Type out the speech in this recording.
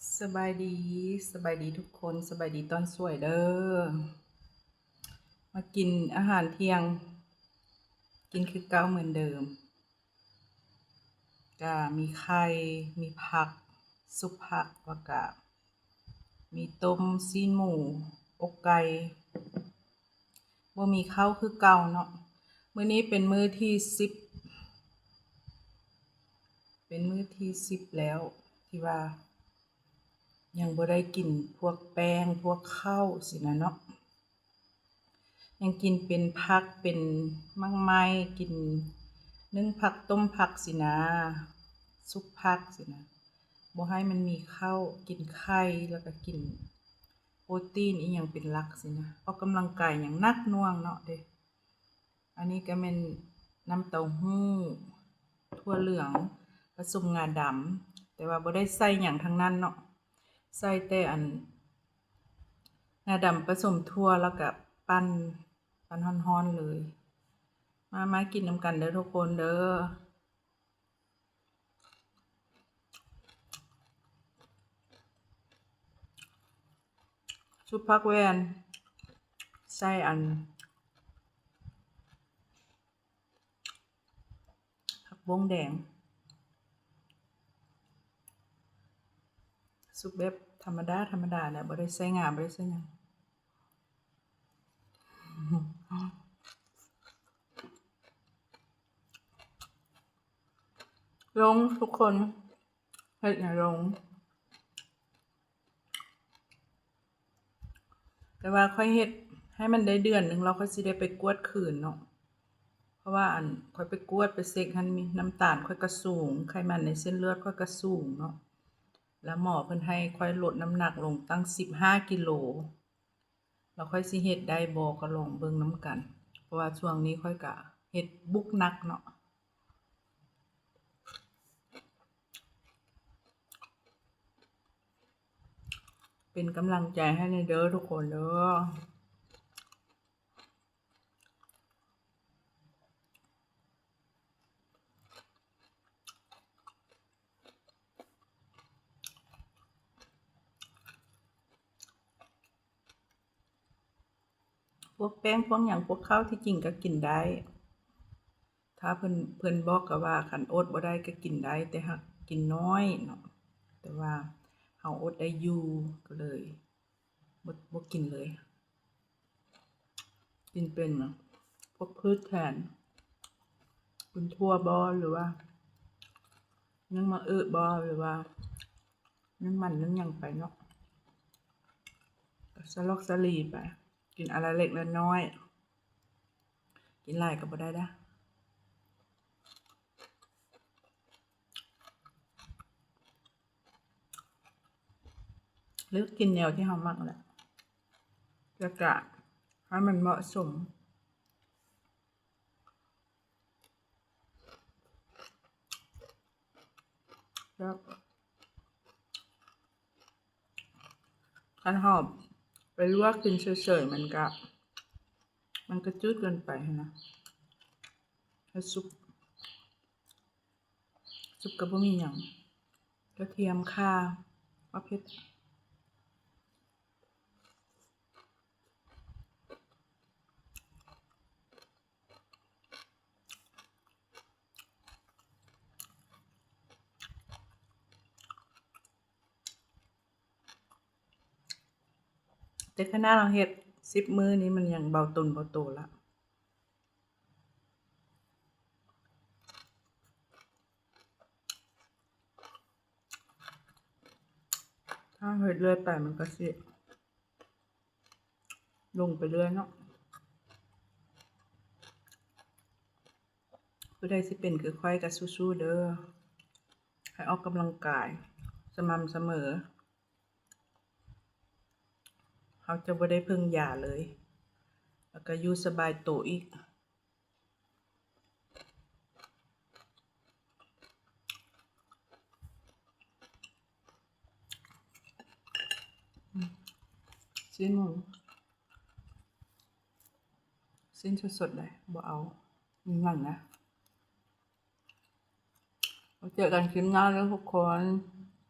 ສະບາຍດີ, ສະບາຍດີທຸກຄົນ, ສະບາຍດີຕອນສວຍເດີ້. ມາກິນອາຫານທ່ຽງ, ກິນຄືເກົ່າເໝືອນເດີມ. ກະມີໄຂ່, ມີຜັກ, ຊຸບຜັກ, ແລ້ວກະມີຕົ້ມຊີ້ນໝູ, ອົກໄກ່. ບໍ່ມີເຂົ້າຄືເກົ່າເນາະ. ມື້ນີ້ເປັນມື້ທີສິບ, ເປັນມື້ທີສິບແລ້ວ ທີ່ວ່າຍັງບໍ່ໄດ້ກິນພວກແປ້ງ ພວກເຂົ້າຊີ້ນະເນາະ. ຍັງກິນເປັນຜັກ ເປັນໝາກໄມ້ ກິນໜຶ້ງຜັກ ຕົ້ມຜັກຊີ້ນະ, ຊຸບຜັກຊີ້ນະ, ບໍ່ໃຫ້ມັນມີເຂົ້າ, ກິນໄຂ່ ແລ້ວກະກິນ ໂປຣຕີນອີ່ຫຍັງເປັນຫຼັກຊີ້ນະ. ອອກກຳລັງກາຍຫຍັງໜັກໜ່ວງເນາະເດ້. ອັນນີ້ກະແມ່ນນ້ຳເຕົ້າຫູ້, ຖົ່ວເຫຼືອງ ປະສົມງາດຳ, ແຕ່ວ່າບໍ່ໄດ້ໃສ່ຫຍັງທັງນັ້ນເນາະ, ໃສ່ແຕ່ອັນ ງາດຳປະສົມຖົ່ວ ແລ້ວກະປັ່ນ, ປັ່ນຮ້ອນໆເລີຍ. ມາ, ມາກິນນຳກັນເດີ້ທຸກຄົນເດີ້. ຊຸບຜັກແວ່ນ ໃສ່ອັນ ຜັກບົ້ງແດງ, ຊຸບແບບທຳມະດາ, ທຳມະດາແຫຼະ, ບໍ່ໄດ້ໃສ່ງາ, ບໍ່ໄດ້ໃສ່ຫຍັງ. ລົງທຸກຄົນ, ເຮັດໃຫ້ລົງ. ແຕ່ວ່າຂ້ອຍເຮັດໃຫ້ມັນໄດ້ເດືອນໜຶ່ງ ແລ້ວຂ້ອຍຊິໄດ້ໄປກວດຄືນເນາະ. ເພາະວ່າອັນ ຂ້ອຍໄປກວດໄປເຊັກຫັ້ນ ນ້ຳຕານຂ້ອຍກະສູງ, ໄຂມັນໃນເສັ້ນເລືອດຂ້ອຍກະສູງເນາະ. ແລ້ວໝໍເພິ່ນໃຫ້ຂ້ອຍລົດນ້ຳໜັກລົງຕັ້ງສິບຫ້າກິໂລ. ແລ້ວຂ້ອຍຊິເຮັດໄດ້ບໍ່ ກໍລອງເບິ່ງນຳກັນ, ເພາະວ່າຊ່ວງນີ້ຂ້ອຍກະເຮັດບຸກໜັກເນາະ. ເປັນກຳລັງໃຈໃຫ້ແດ່ເດີ້ທຸກຄົນເດີ້. ພວກແປ້ງພວກຫຍັງ ພວກເຂົ້າ ທີ່ຈິງກໍກິນໄດ້ ຖ້າເພິ່ນ, ເພິ່ນບອກກໍວ່າຄັນອົດບໍ່ໄດ້ກໍກິນໄດ້ ແຕ່ຫາກກິນນ້ອຍເນາະ, ແຕ່ວ່າເຮົາອົດໄດ້ຢູ່ ກໍເລີຍບໍ່, ບໍ່ກິນເລີຍ. ກິນເປັນພວກພືດແທນ ເປັນຖົ່ວບໍ ຫຼືວ່າໜຶ້ງໝາກອຶບໍ ຫຼືວ່າໜຶ້ງມັນໜຶ້ງຫຍັງໄປເນາະ, ກໍສະຫຼອກສະຫຼີໄປ, ກິນອັນລະເລັກລະນ້ອຍ, ກິນຫຼາຍກໍບໍ່ໄດ້ດາ. ເລືອກກິນແນວທີ່ເຮົາມັກແຫຼະ ແລ້ວກະໃຫ້ມັນເໝາະສົມ. ແລ້ວຄັນເຮົາໄປລວກກິນເສີຍໆ ມັນກະ, ມັນກະຈືດເກີນໄປຫັ້ນນະ. ແລ້ວຊຸບ ຊຸບກໍບໍ່ມີຫຍັງ, ກະທຽມ ຂ່າ, ບໍ່ເຜັດ. ແຕ່ຂະໜາດເຮົາເຮັດສິບມື້ນີ້ ມັນຍັງເບົາຕົນເບົາໂຕລະ. ຖ້າເຮັດເລື້ອຍໄປ ມັນກໍຊິລົງໄປເລື້ອຍເນາະ. ຜູ້ໃດຊິເປັນຄືຂ້ອຍກໍສູ້ໆເດີ້, ໃຫ້ອອກກຳລັງກາຍສະໝ່ຳສະເໝີ. ເຮົາຈະບໍ່ໄດ້ເພິ່ງຢາເລີຍ, ແລ້ວກໍຢູ່ສະບາຍໂຕອີກ. ຊີ້ນໝູ, ຊີ້ນສົດໆເດ້, ບໍ່ເອົາໜັງນະ. ແລ້ວເຈີກັນຄລິບໜ້າເດີ້ທຸກຄົນ.